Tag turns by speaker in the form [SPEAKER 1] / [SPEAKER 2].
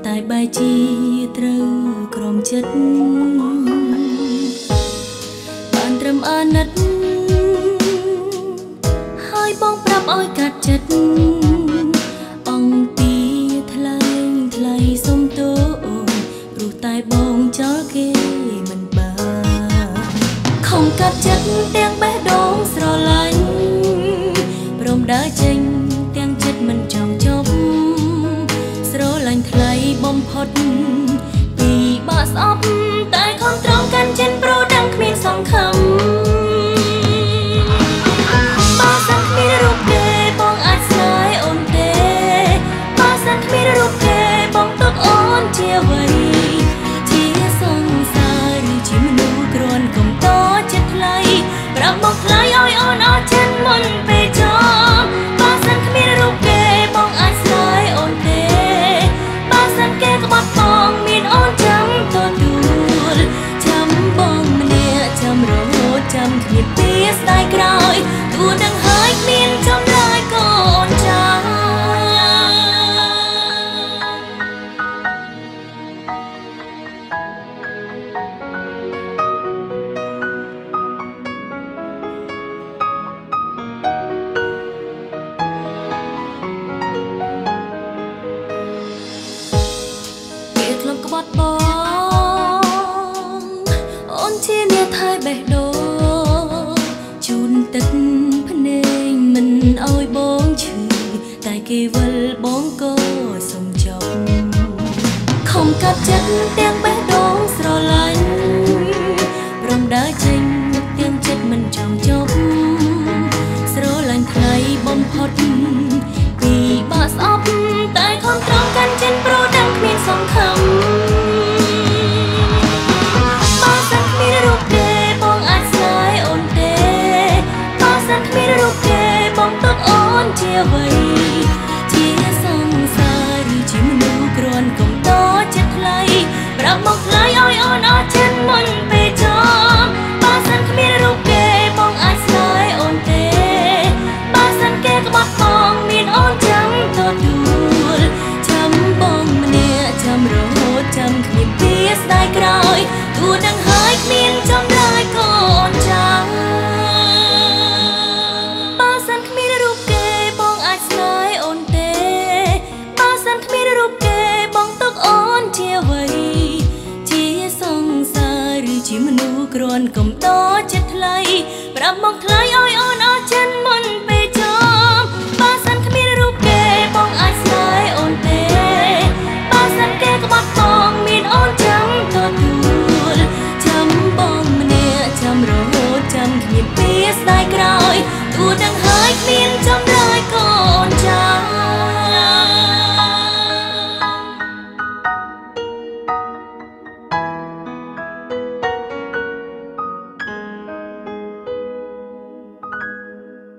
[SPEAKER 1] តែបែជាត្រូវក្រំចិត្តបានត្រឹមអាណិតហើយបងប្រាប់ឲ្យកាត់ចិត្តអង្គទីថ្លែងថ្លៃសុំទោសព្រោះតែបងចោលគេមិនបានខំកាត់ចិត្តទាំងបេះដូងស្រឡាញ់ព្រមដើរចេញទាំងចិត្តមិនចង់ចប់ស្រឡាញ់ថ្លៃបំផុតពីបាក់ស្អប់តែខំត្រង់កាន់ចិនប្រដឹងគ្មានសង្ឃឹមបើសិនគ្មានរូបគេបងអាចស្នេហ៍អូនទេបើសិនគ្មានរូបគេបងទុកអូនជាអ្វីជាសង្សារឬជាមនុស្សគ្រាន់កុំតចិត្តថ្លៃប្រាប់មកថ្លៃឲ្យអូនអស់ចិត្តមុនពេលចប់បើសិនគ្មានរូបគេបងអាចស្នេហ៍អូនទេបើសិនគេក្បត់បងមានអូនចាំទទួលចាំបងម្នាក់ចាំរហូតចាំគ្មានពីស្ដាយក្រោយទួនឹងហើយគ្មានចម្លើយក៏អូនចាំគេធ្លាប់ក្បត់បងអូនជាអ្នកថែបេះដូងជូនទឹកភ្នែកមិនឲ្យបងឈឺតែគេវិលបងក៏សុំចប់ខំកាត់ចិត្តទាំង